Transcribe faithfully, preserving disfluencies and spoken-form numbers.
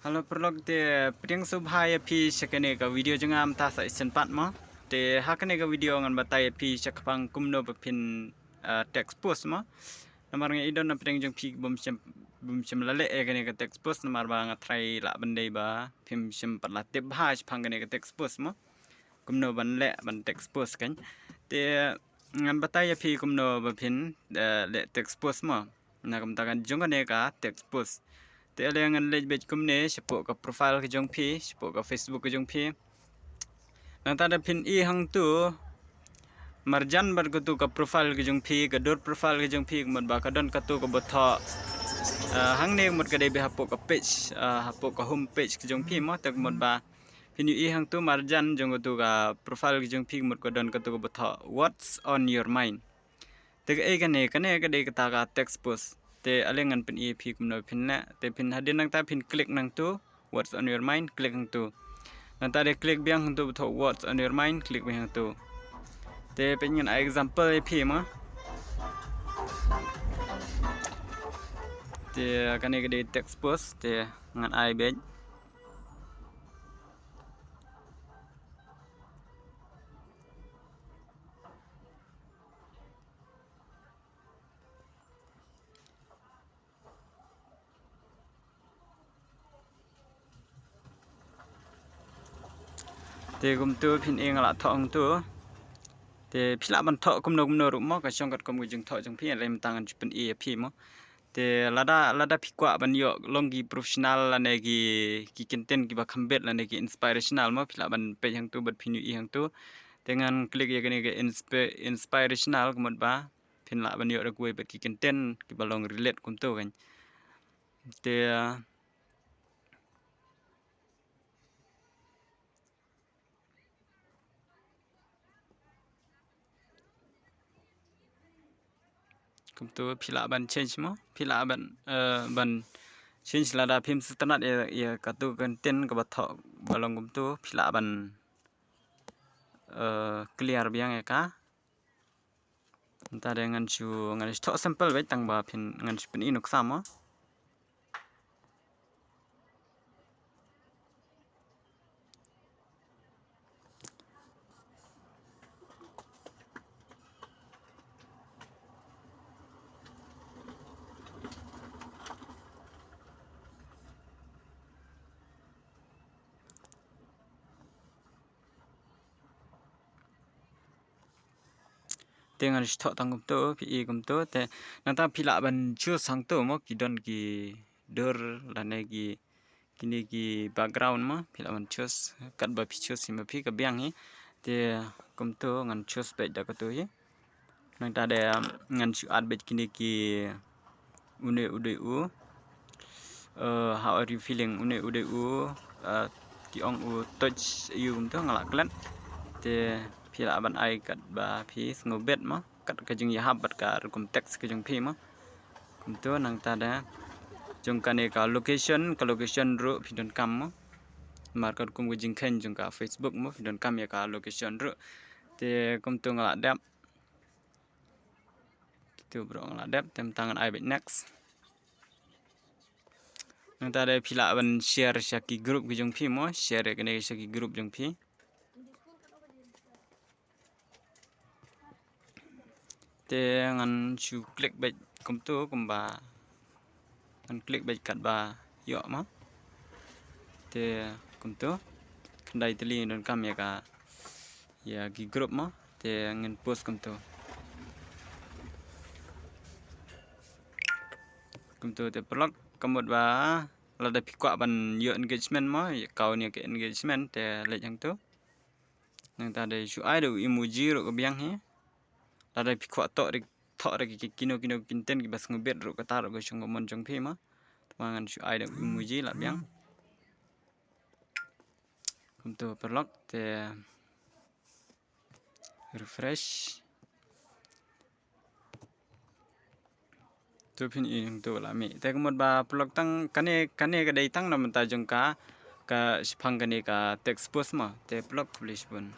Hello paralok, te pdiang sngewbha ïa phi sha kane ka video jong nga mynta sa shisien pat mo. Te ha kane ka video ngan batai ïa phi shaphang kumno ba phin, ah, text post mo. Namar nga i don na pdeng jong phi bym shym, bym shym la leh ïa kane ka text post, namar ba nga tharai lah ban dei ba phim shym pat la tip bha shaphang kane ka text post mo. Kumno ban leh ban text post kan. Te ngan batai ïa phi kumno ba phin, eh, leh text post mo. Na kumta kan jong kane ka text post. Te ale ngan leh beit kumne shapoh ka profile ka jong phi, shapoh ka Facebook ka jong phi. Nangta da phin i hangtu marjan bad katu ka profile ka jong phi, ka dur profile ka jong phi, ka mut ba ka don katu kaba thoh, ah, hangne ka mut ka dei beit hapoh ka page, ah, hapoh ka home page ka jong phi mo, te ka mut ba phin ïohi hangtu marjan jong katu ka profile ka jong phi, ka mut ka don katu kaba thoh what's on your mind. Te kaei kane, kane ka dei kata ka text post. Te ale ngan pyni ïa phi kumno phin leh. Te phin hadien nangta phin click nangtu what's on your mind, click hangtu. Nangta da click biang hangtu ba thoh what's on your mind, click biang hangtu. Te peit ngan ai example ïa phi mo. Te kane ka dei text post, te ngan ai beit. Te kumtu phin i nga la thoh hangtu. Te phi lah ban thoh kumno kumno ruh mo, ka shong katkum ka jingthoh jong phi, ale mynta ngan shu pyni ïa phi mo. Te lada, lada phi kwah ban ïoh long ki professional lane ki, ki kyntien kiba kham bit lane ki inspirational mo, phi lah ban peit hangtu bad phin ïohi hangtu. Te ngan click ïa kane ka inspi-, inspirational, ka mut ba phin lah ban ïoh da kawei pat ki kyntien kiba long relate kumtu kan. Te kumtu phi lah ban change mo, phi lah ban, eh, ban change lada phim sngewtynnat ïa, ïa katu ka kyntien kaba thoh ba long kumtu, phi lah ban, eh, clear biang ïa ka. Mynta de ngan shu, ngan shu thoh sample beit tang ba phin, ngan shu pyni nuksa mo. Te ngan shu thoh tang kumtu, phi i kumtu, te nangta phi lah ban choose hangtu mo, ki don ki dur lane ki, kine ki background mo, phi lah ban choose katba phi choose hi ma phi ka biang hi. Te kumtu ngan choose beit da katu hi. Nangta de ngan shu add beit kine ki une u dei u. Uh, how are you feeling? Une u dei u, uh, ki ong u touch ïa u kumtu, nga la klet. Te phi lah ban ai katba phi sngewbit mo, kat ka jingïahap bad ka rukom text ka jong phi mo. Kumtu nangta de jong kane ka location, ka location ruh phi donkam mo. Namar ka rukom ka jingkheiñ jong ka Facebook mo, phi donkam ïa ka location ruh. Te kumtu nga la dep. Kitu bro nga la dep, te mynta ngan ai beit next. Nangta de phi lah ban share sha ki group ki jong phi mo, share kane sha ki group jong phi. Te ngan shu click beit kumtu kumba ngan click beit katba ïoh mo. Te kumtu khyndai tylli donkam ïa ka, ïa ki group mo. Te ngin post kumtu. Kumtu te paralok, ka mut ba lada phi kwah ban ïoh engagement mo, ïa kaw ïa ka engagement te leit hangtu. Nangta de shu ai da u emoji ruh ka biang hi. Lada phi kwah thoh da, thoh da ki, ki kino kino ki kyntien kiba sngewbit ruh, kata ruh ka shong ka mon jong phi mo. Te ma ngan shu ai da u emoji la biang. Kumtu paralok, te refresh. Tu phin i hangtu la mih. Te ka mut ba paralok, tang kane, kane ka dei tang na bynta jong ka, ka shaphang kane ka text post mo. Te paralok, khublei shibun.